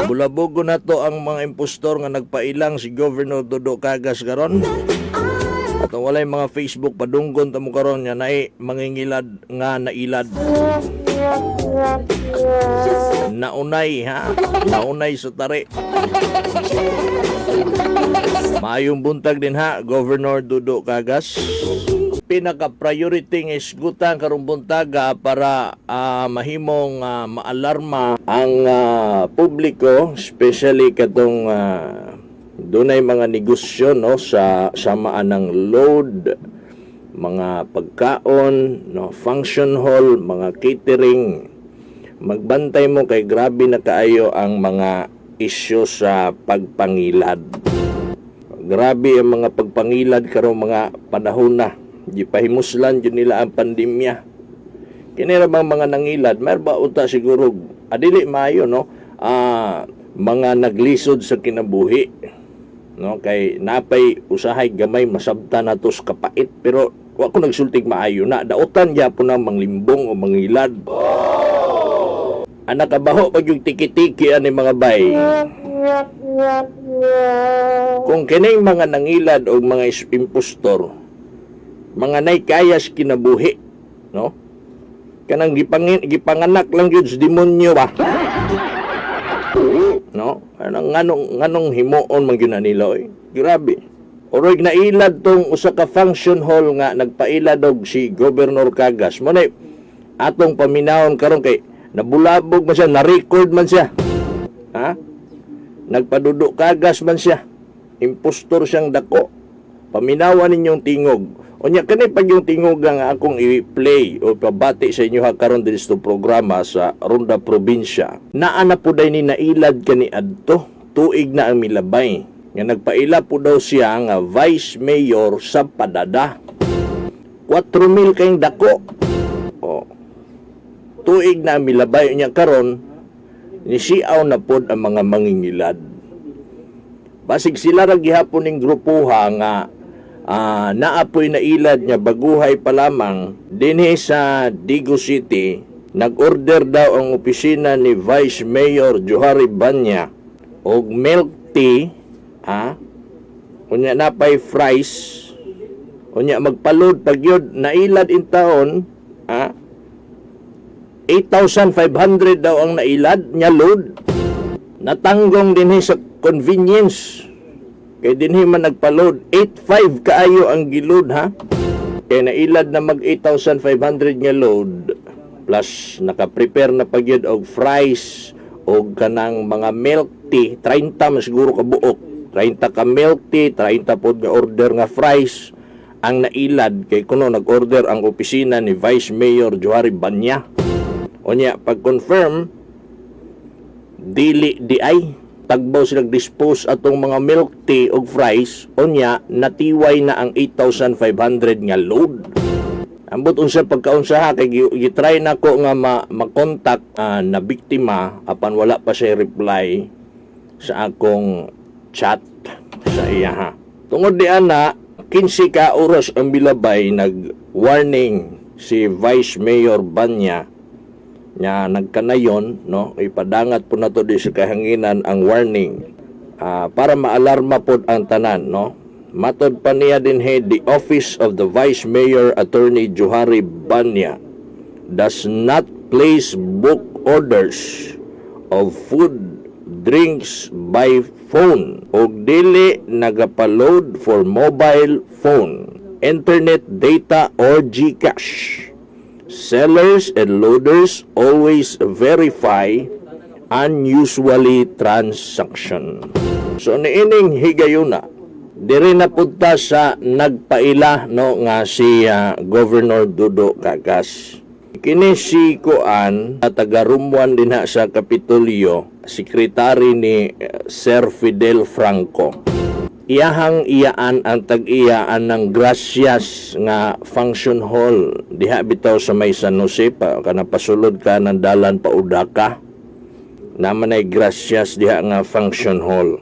Bulabogo na to ang mga impostor nga nagpailang si Governor Dodo Cagas karon. At ang walay mga Facebook, padunggon ta mo karon nga naay mangingilad nga nailad. Naunay ha, naunay sa tari. Maayong buntag din ha, Governor Dodo Cagas. Pinaka-priority nga isgutan karong buntaga para mahimong maalarma ang publiko, especially katong dunay mga negosyo, no, sa samaan ng load, mga pagkaon, no, function hall, mga catering. Magbantay mo kay grabe na kaayo ang mga isyu sa pagpangilad. Grabe ang mga pagpangilad karong mga panahon na. Gipahimuslan jud nila ang pandemya. Kini ra bang mga nangilad, mayroon ba unta siguro adili maayo, no? Mga naglisod sa kinabuhi, no, kay napay usahay gamay masabta nato sa kapait, pero wa ko nagsultig maayo na daotan gyapon na manglimbong o mangilad. Anak, kabaho pag yung tiki-tiki ani, mga bay. Kung kining mga nangilad o mga impostor, mga nay kayas kinabuhi, no? Kanang gipanganak lang yun sa demonyo ba? No? Anong nganong nganong himuon man gyud na nila oy. Grabe. Oroy nailad tong usa ka function hall nga nagpailad og si Governor Cagas. Mo na atong paminawon karon kay nabulabog man siya, na-record man siya. Ha? Nagpadudo Cagas man siya. Impostor siyang dako. Paminawan ninyong tingog. Unya kani pag yung tingog nga akong i-play o pabati sa inyo ha karon dinhi sa programa sa Ronda Probinsya. Naa na po day ni nailad kani adto. Tuig na ang milabay. Nga nagpaila po daw siya nga vice mayor sa Padada. 4,000 kayong dako. O. Tuig na ang milabay niya, karon nisiaw na pod ang mga mangingilad. Basig sila ra gihapon ning grupuha nga naapoy na ilad nga baguhay pa lamang dinhi sa Digos City. Nag-order daw ang opisina ni Vice Mayor Johari Banya og milk tea, ha, unya napay fries, unya magpa-load pag yun nailad in taon, ha, 8,500 daw ang nailad nya load. Natanggong dinhi sa convenience kay dinhi man nagpa-load. 8,500 kaayo ang giload ha, kay nailad na mag 8,500 nga load, plus naka-prepare na pag yun og fries og kanang mga milk tea, 30 man siguro ka buok, 30 ka milk tea, 30 pod nga order nga fries ang nailad kay kuno nag-order ang opisina ni Vice Mayor Johari Banya. Unya pag confirm, dili di ay tagbaw sila dispose atong mga milk tea ug fries. Unya natiway na ang 8,500 nga load. Ambot unsa pagkaunsa ha, kay gitry na ko nga ma-contact na biktima apan wala pa siya reply sa akong chat sa iya ha. Tungod di ana, 15 ka oras ang bilabay, nag-warning si Vice Mayor Banya nya nagkanayon, no. Ipadangat po nato di sa kahanginan ang warning para maalarma pod ang tanan, no. Matod pa niya dinhi, the office of the Vice Mayor Attorney Johari Banya does not place book orders of food, drinks by phone og dili nagapaload for mobile phone, internet data or GCash. Sellers and loaders always verify unusually transaction. So niining higayuna, diri na punta sa nagpaila, no, nga si Governor Dodo Cagas. Kini si Kuan, taga Room 1 dinha sa Kapitolyo, sekretary ni Sir Fidel Franco. Iyahang iyaan ang tag-iyaan ng Gracias nga function hall diha bitaw sa may San Jose pa kana pasulod ka ng dalan pa Udaka, naman ay Gracias diha nga function hall.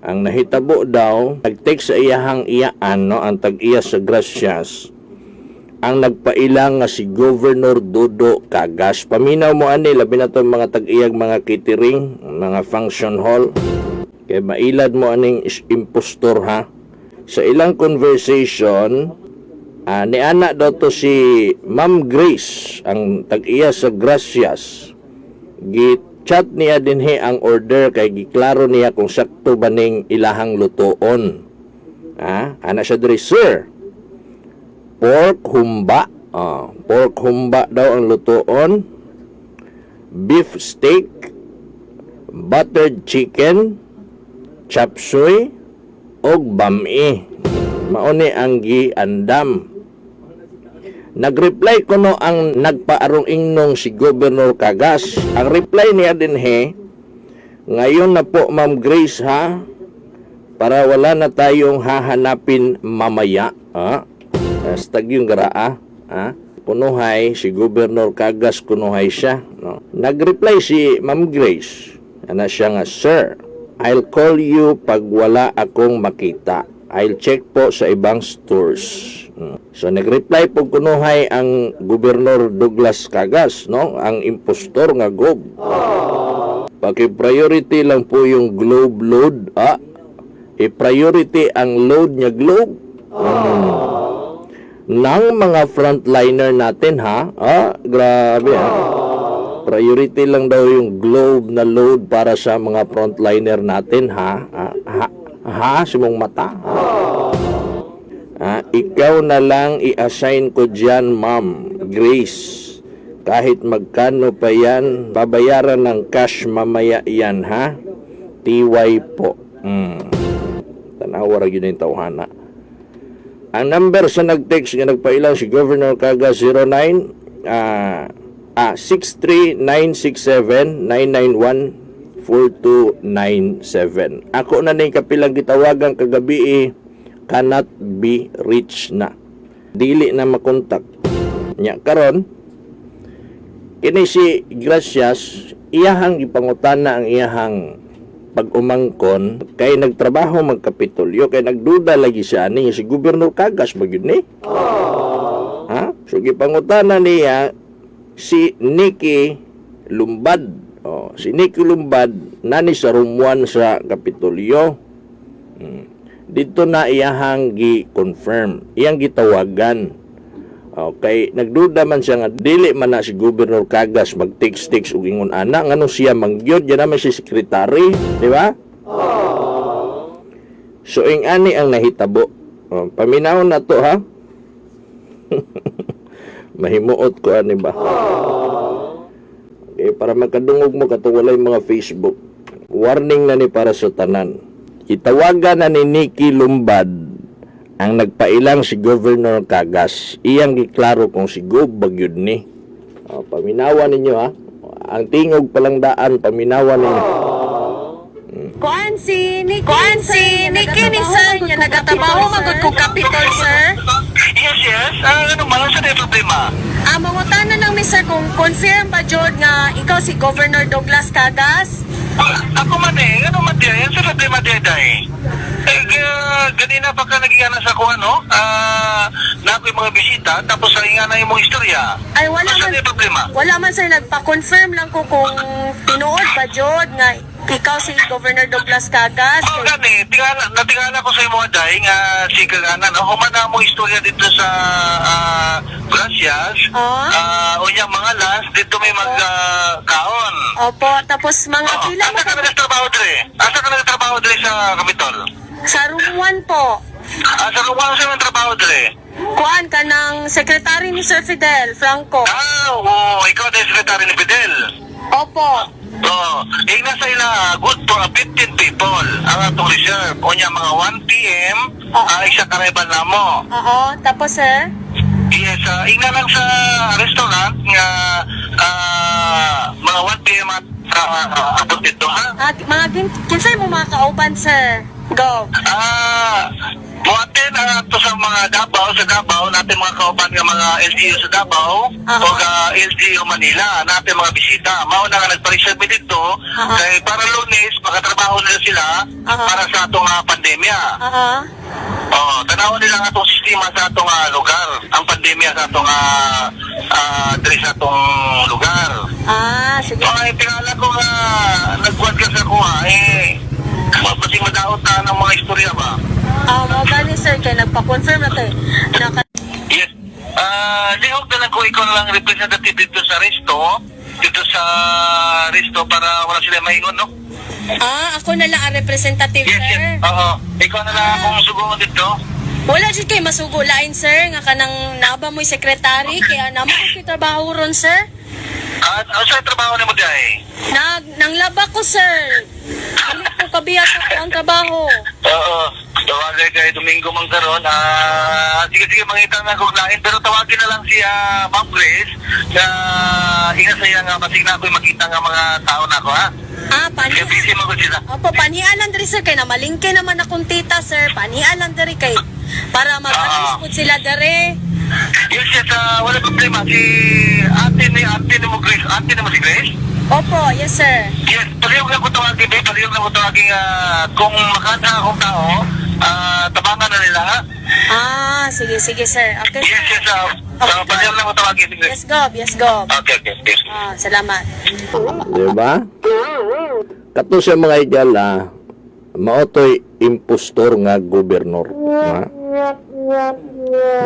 Ang nahitabo daw, nag-text sa iyahang iyaan, no, ang tag-iya sa Gracias. Ang nagpailang nga si Governor Dodo Cagas. Paminaw mo ani, labi na tong mga tag-iyag mga catering, mga function hall. Kay mailad mo aning impostor, ha. Sa ilang conversation, niana daw to si Ma'am Grace, ang tag-iya sa Gracias. Gi-chat niya dinhi ang order kay giklaro niya kung sakto ba ning ilahang lutoon. Ana siya diri, "Sir. Pork humba." Pork humba daw ang lutoon. Beef steak, buttered chicken, chop suey, og bami. Mao ni ang giandam. Nag-reply kuno ang nagpaarong ingnong si Governor Cagas. Ang reply niya dinhe, "Ngayon na po, Ma'am Grace, ha, para wala na tayong hahanapin mamaya." Ha? Stag yung garaa. Ha? Kunuhay, si Governor Cagas kunuhay siya. No? Nag-reply si Ma'am Grace. Ana siya nga, "Sir, I'll call you pag wala akong makita. I'll check po sa ibang stores." So nag-reply po kunuhay ang Gobernador Douglas Cagas, no? Ang impostor nga gob. "Paki-priority lang po yung Globe load." I-priority ang load niya Globe ng mga frontliner natin, ha. Grabe ha. Priority lang daw yung Globe na load para sa mga frontliner natin, ha. Ha, ha, simong mata. "Ikaw na lang i-assign ko dyan, Ma'am Grace. Kahit magkano pa yan, babayaran ng cash mamaya yan, ha? TY po." Tanawa ra gyud yung tawhana. Ang number sa nag-text nga nagpailang si Governor Cagas, 09 63967 991 4297. Ako na ning kapilang gitawagan kagabi eh, cannot be reached na. Dili na makontak. Nya karon kini si Gracias, iyahang gipangutana ang iyahang pag-umangkon kay nagtrabaho magkapitolyo, kay nagduda lagi siya ani si Gobernador Cagas ba gyud ni? Ha? So gipangutana niya si Nikki Lumbad. Oh, si Nikki Lumbad nani sa room 1 sa Kapitolyo. Dito na iyahang gi-confirm, iyang gitawagan. Okay, nagduda man siya nga dili man na si Governor Cagas mag-text-text og ingon ana, ngano siya mangyod yan naman si secretary, di ba? So ing ani ang nahitabo. Oh, paminaw na to, ha. Mahimuot ko ani ba? Okay, para makadungog mo kato walay mga Facebook. Warning na ni para sa tanan. Itawagan na ni Nikki Lumbad ang nagpailang si Governor Cagas. Iyang giklaro kung si Gob bagyod ni. Oh, paminawa ninyo ha. Ang tingog palang daan, paminawa ninyo. Kuan si Nikki ni, sir, niya nagatrabaho magud ko Capitol, sir. Yes. Ano man sa problema? Mangutana lang mi, sir, kung confirm ba jud nga ikaw si Governor Douglas Cagas? Ako man eh, ano man diya, yan sa problema diya day. Eh, ganina pa ka naging sa kuha, no? Na ako yung mga bisita, tapos ang nga na yung mga istorya. Ay, wala Asa man. na yung problema? Wala man, sir, nagpa-confirm lang ko kung tinuod ba jud nga ikaw si Governor Douglas Cagas. Oo, gani, tingala, natingala ko sa imo day nga si Kagana, no? Human na mo istorya dito sa Gracias. Unya mga last, dito may magkaon. Opo, tapos mga Oh, pila mo asa ka nagtrabaho dire? Asa ka nagtrabaho dire sa Kapitol? Sa room 1 po. Sa lugar sa imong trabaho dire? Kuan ka ng secretary ni Sir Fidel Franco. Oo, ikaw din secretary ni Fidel. Opo. Oo, ingna sa ila, good for 15 people ang atong reserve. Unya mga 1 p.m. Isa karibal na mo. Oo, tapos, sir? Yes, ingna lang sa restaurant nga mga 1 p.m. at abot dito ha. At mga kinsay mo mga kauban, sir? Go. Muatin ang ato sa mga Davao, sa Davao, natin mga kauban nga mga LGU sa Davao o LGU Manila, natin mga bisita. Mao na nga nagpa-reserve mi dito kay para Lunes makatrabaho nila sila para sa atong pandemya. Oh, tanawon nila ang atong sistema sa atong lugar, ang pandemya sa atong diri sa atong lugar. Ah, sige. Ay, tingala ko nga nagkuhan ka sa kuha, eh, mabasing madaot na ng mga istorya ba? Ah, mo gani, sir, kay nagpa-confirm na tayo. Naka Yes. Lihok na lang ko ikaw na lang representative dito sa resto para wala sila maingon, no? Ah, ako na lang ang representative, Yes, sir. yes. Oo. Ikaw na lang akong sugungon dito. Wala jud kay masugo lain, sir, nga kanang naba mo'y sekretary kaya namo ko kay trabaho ron, sir. At ano sa trabaho nimo diay? Nag nanglaba ko, sir. Dili ko kabiya sa ako ang trabaho. Oo. Tawagay kay Domingo man karon. Sige sige, mangita na kog lain pero tawagin na lang si Ma'am Grace na ingat sa iya nga basig na ako'y makita nga mga tao na ako ha. Ah, pani. Kaya busy man gud sila. Opo, panian lang diri, sir, kay namalingke naman akong tita, sir. Panian lang diri kay para mag-arrange pud sila diri. Yes, wala problema. Si ate ni mo Grace, ate ni mo si Grace? Opo, yes, sir. Yes, palihog lang ko tawagin, babe. Palihog lang ko tawagin kung makanta akong tao, tabangan na nila ha. Ah, sige, sige, sir. Okay, sir. Yes, palihog lang ko tawagin si Grace. Yes, Gob. Yes, Gob. Okay. Yes. Ah, salamat. Di ba? Kato siya, mga igala, maotoy impostor nga gobernador. Ha?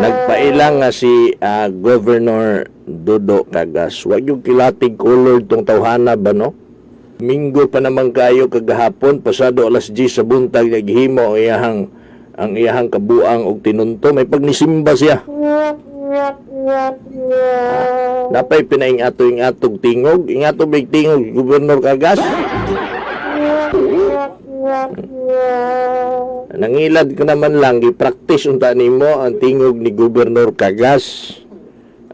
Nagpailang nga si Governor Dodo Cagas. Wag yung kilatig color tong tawhana ba, no? Minggo pa naman kayo kagahapon, pasado alas 10 sa buntag, naghimo ang iyahang kabuang og tinunto. May pagnisimba siya. Napay pinaingato ingatog tingog, ingato big tingog Gobernador Cagas. Nangilad ka naman lang, gi-practice unta nimo ang tingog ni Gobernador Cagas.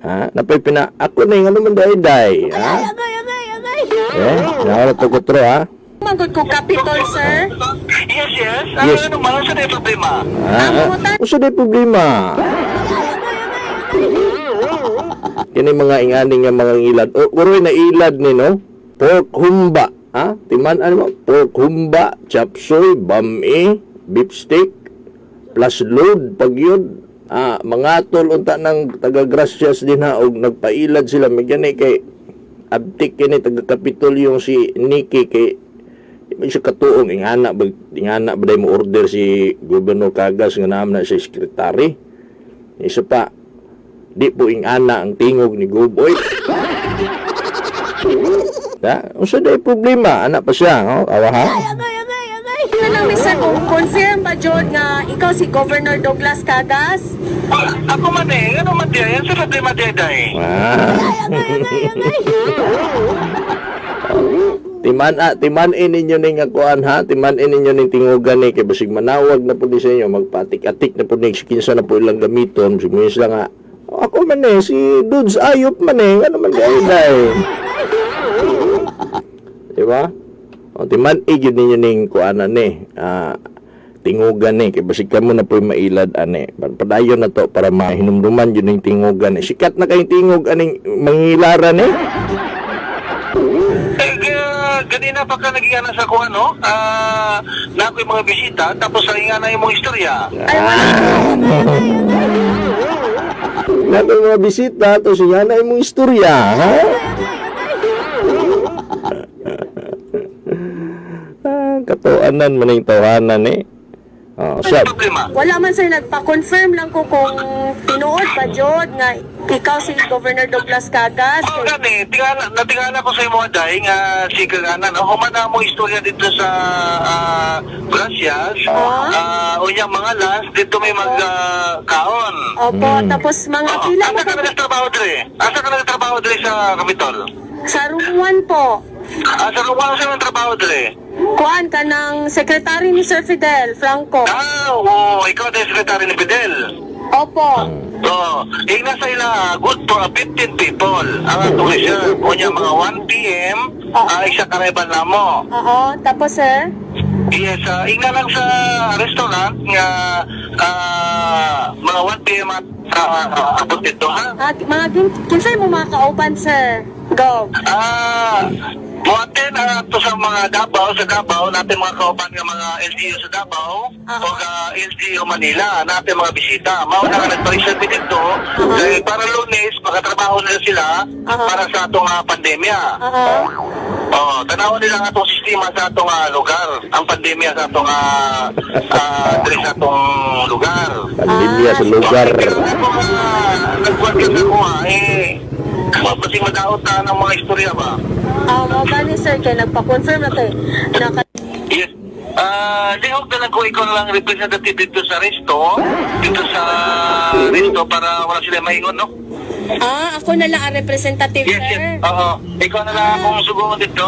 Ha? Napay pina ako na yung ano man day day, ha? Eh, nawala to kutro ha. Manggod ko Capitol, sir. Yes. Yes. Ano man sa problema? Ah, usa day problema. Kini mga ingani nga mga ngilad. O, uroy na ilad ni no. Pork humba, ha? Timan ano mo? Pork humba, chop suey, bami, beef steak, plus load pag yun. Ah, mga tol unta ng taga Gracias din ha og nagpailad sila may gani kay abtik kini taga Kapitolyo si Nikki kay di man siya katuong ingana ba day mo order si Governor Cagas nga naam na siya sekretary. Isa pa, di po ingana ang tingog ni Goboy. Ha? Unsa day problema? Anak pa siya, oh? Awa ha? Ano lang, sir, kung confirm ba jud nga ikaw si Governor Douglas Cagas? Ako man eh, ano man diay? Ano sa problema diay day? Ah. Timan timan-in ninyo ning akuan ha, timan-in ninyo ning tingugan ni kay basig manawag na pud ni sa inyo, magpatik-atik na pud ni kinsa na po ilang gamiton, sige sila nga, "Oh, ako man eh, si Dudes Ayop man eh, ano man day day." Di ba? O timan gyud ninyo ning kuanan ni, tingugan ni kay basig kamo na po'y mailad ani. Padayon na to para mahinumduman yun ning tingugan ni. Sikat na kayong tingog aning mangilaran eh. Eh, ganina pa ka naging sa kuha, no? Na ako'y mga bisita, tapos ang ingana yung mga istorya. Lahat ng mga bisita, to siya na imong istorya, ha? Katuanan man yung tawanan eh. Oh, Ano sab. problema? Wala man, sir, nagpa-confirm lang ko kung tinuod ba jud nga ikaw si Governor Douglas Cagas. Oo, gani, tingala, natingala ko sa imo day nga si Kagana, no? Human na mo istorya dito sa Gracias. Unya mga last, dito may magkaon. Opo, tapos mga pila mo Asa ka ka nagtrabaho dire? Asa ka nagtrabaho dire sa Kapitol? Sa room 1 po. Sa lugar sa nang trabaho dire? Kuan ka ng sekretary ni Sir Fidel Franco. Ah, oo, ikaw din sekretary ni Fidel. Opo. Oo, ingna sa ila, good for 15 people. Ang atong reserve, unya mga 1 p.m., isa karibal na mo. Oo, tapos sir? Yes, ingna lang sa restaurant nga mga 1 p.m. at abot dito ha. Mga kinsay mo mga kauban, sir? Go. Ah, Mo-attend ang ato sa mga Davao, sa Davao, natin mga kauban nga mga LGU sa Davao, o LGU Manila, natin mga bisita. Mao na nga nagpa-reserve dito, kay para Lunes, makatrabaho nila sila para sa atong pandemya. Oh, tanawon nila ang atong sistema sa atong lugar, ang pandemya sa atong diri sa atong lugar. Pandemya sa lugar. Pero ako mga nagkuhan ka sa kuha, eh, mabasing madaot na ng mga istorya ba? Ah, mo gani, sir, kay nagpa-confirm na kay naka Yes. Lihok na lang ko ikaw na lang representative dito sa resto para wala sila maingon, no? Ah, ako na lang ang representative, Yes, sir. yes. Oo. Ikaw na lang akong sugungon dito.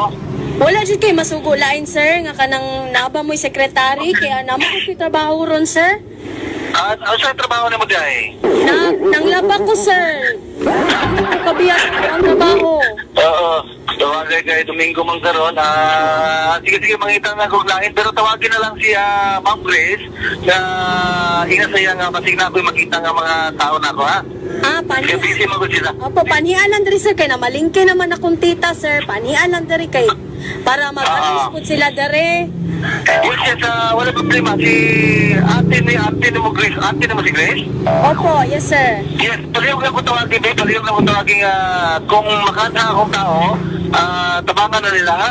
Wala jud kay masugo lain, sir, nga kanang naba mo'y sekretary kaya namo ko ko'y trabaho ron, sir. At ano sa trabaho nimo diay? Na nanglaba ko, sir. Ano ko kabiyak ang trabaho. Oo. Tawagin kay Domingo mang karon. Sige sige, mangita na kog lain pero tawagin na lang si Ma'am Grace na ingat saya nga basig na ako'y makita nga mga tao na ako ha. Ah, Kaya panihan. busy man gud sila. Opo, panihan lang diri, sir, kay namalingke naman akong tita, sir. Panihan lang diri kay para mag-arrange pud sila diri. Yes, wala problema. Si ate ni mo Grace, ate ni mo si Grace? Opo, yes, sir. Yes, palihog lang ko tawagin, babe. Palihog lang ko tawagin kung makanta akong tao, tabangan na nila ha.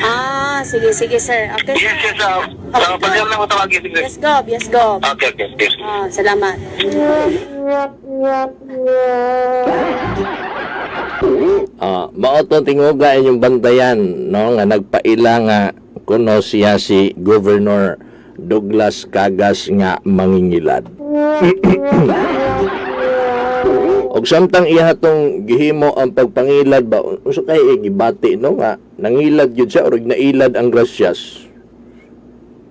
Ah, sige, sige, sir. Okay, sir. Yes, palihog lang ko tawagin si Grace. Yes, Gob. Yes, Gob. Okay, yes. Ah, salamat. Mao to tinguga inyong bantayan, no, nga nagpaila nga kuno siya si Governor Douglas Cagas nga mangingilad. Og samtang iya tong gihimo ang pagpangilad ba, unsa kay gibati, no, nga nangilad gyud siya or nailad ang Gracias.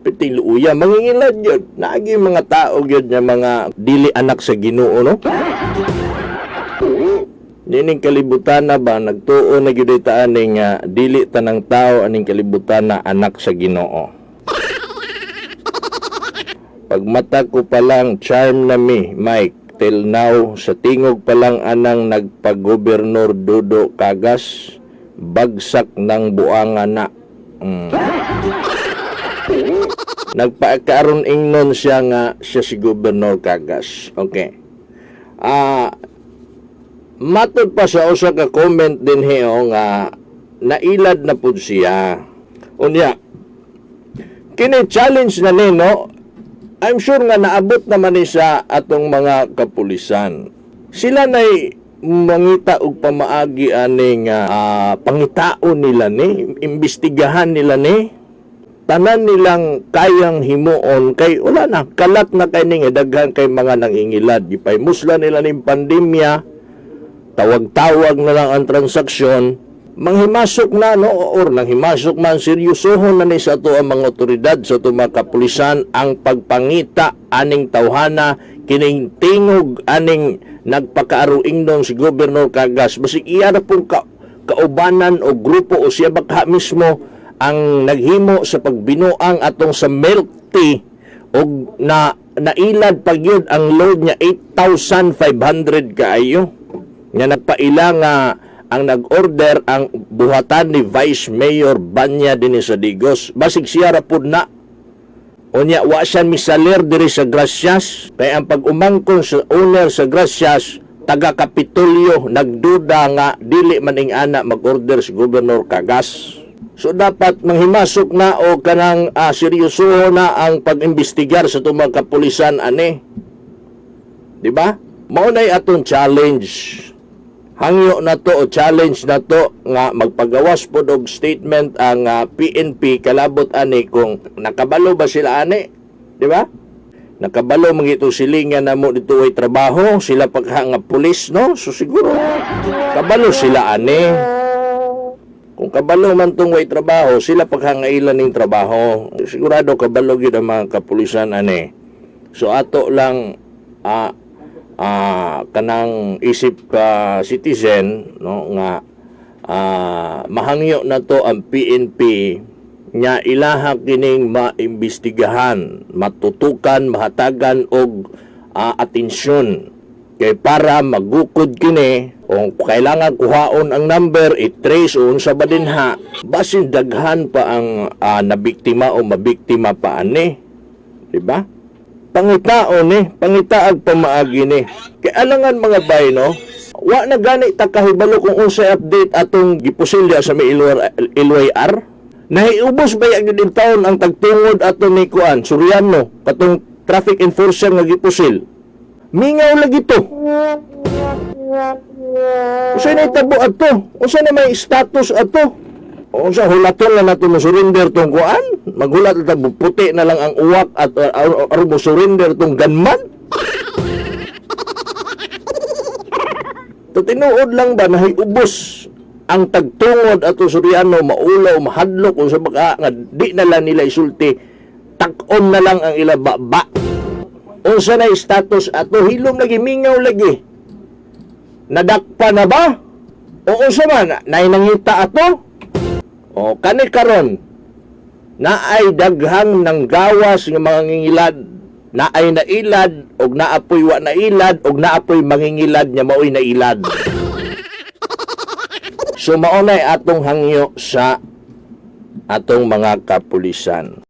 Piting luuya mangingilad gyud. Naagi mga tao gyud nga mga dili anak sa Ginoo, no? Nining kalibutan na ba, nagtuo na gyud ta aning dili tanang tao aning kalibutan na anak sa Ginoo. Pagmata ko pa lang, charm na mi, Mike, till now, sa tingog pa lang anang nagpag-gobernur Dudo Cagas, bagsak ng buanga na. Nagpakaaron ingnon siya nga siya si Gobernur Cagas. Okay. Matod pa sa usa ka comment din hiyo nga nailad na pud siya. Unya, kini challenge na ni, no? I'm sure nga naabot naman ni sa atong mga kapulisan. Sila nay mangita og pamaagi aning pangitaon nila ni, imbestigahan nila ni, tanan nilang kayang himuon kay wala na kalat na kay ning daghan kay mga nangingilad. Gipaymusla nila ning pandemya, tawag-tawag na lang ang transaksyon, manghimasok na, no, or nanghimasok man, seryosohon na ni sa ato ang mga otoridad, sa ato mga kapulisan ang pagpangita aning tawhana, kining tingog aning nagpakaaruing dong si Governor Cagas, basig iya na pong kaubanan o grupo o siya baka mismo ang naghimo sa pagbinuang atong sa milk tea og na nailad pag yun ang load niya 8,500 kaayo nga nagpaila nga ang nag-order ang buhatan ni Vice Mayor Banya dinhi sa Digos. Basig siya ra pud na. Unya wa siya misaler diri sa Gracias kay ang pag-umangkon sa owner sa Gracias taga Kapitolyo, nagduda nga dili man ing ana mag-order si Governor Cagas. So dapat manghimasok na o kanang seryoso na ang pag-imbestigar sa tumang kapulisan ani. Di ba? Mao nay atong challenge. Hangyo na to o challenge na to nga magpagawas pod og statement ang PNP kalabot ani kung nakabalo ba sila ani, di ba? Nakabalo mga itong silingan na mo dito ay trabaho sila pagha nga pulis, no? So siguro kabalo sila ani. Kung kabalo man tong way trabaho sila pagha nga ilan ning trabaho, sigurado kabalo gyud ang mga kapulisan ani. So ato lang kanang isip ka citizen, no, nga mahangyo na to ang PNP nga ilaha kining maimbestigahan, matutukan, mahatagan og atensyon. Kay para magukod kini, kung kailangan kuhaon ang number, i-trace o unsa ba dinha, basin daghan pa ang nabiktima o mabiktima pa ani. Diba? Pangitaon ni, pangitaag pamaagi ni. Kay alangan, mga bay, no, wa na gani ta kahibalo kung unsay update atong gipusilya sa may LYR. Nahiubos ba gyud in taon ang tagtungod ato ni kuan Soriano, katong traffic enforcer nga gipusil? Mingaw lagi to. Unsa na itabo ato? Unsa na may status ato? Unsa, hulaton na nato mo surrender tong kuan? Maghulat ta, puti na lang ang uwak at aron mo surrender tong gunman? To tinuod lang ba, nahiubos ang tagtungod ato Soriano, maulaw, mahadlok unsa baka nga di na lang nila isulti, tak-on na lang ang ila baba. Unsa na status ato? Hilom lagi, mingaw lagi. Nadakpa na ba o unsa man nay nangita ato? O kani karon naay daghang nanggawas nga mga ngingilad, naay nailad og naapoy wa nailad og naapoy mangingilad nga maoy nailad. So mao nay atong hangyo sa atong mga kapulisan.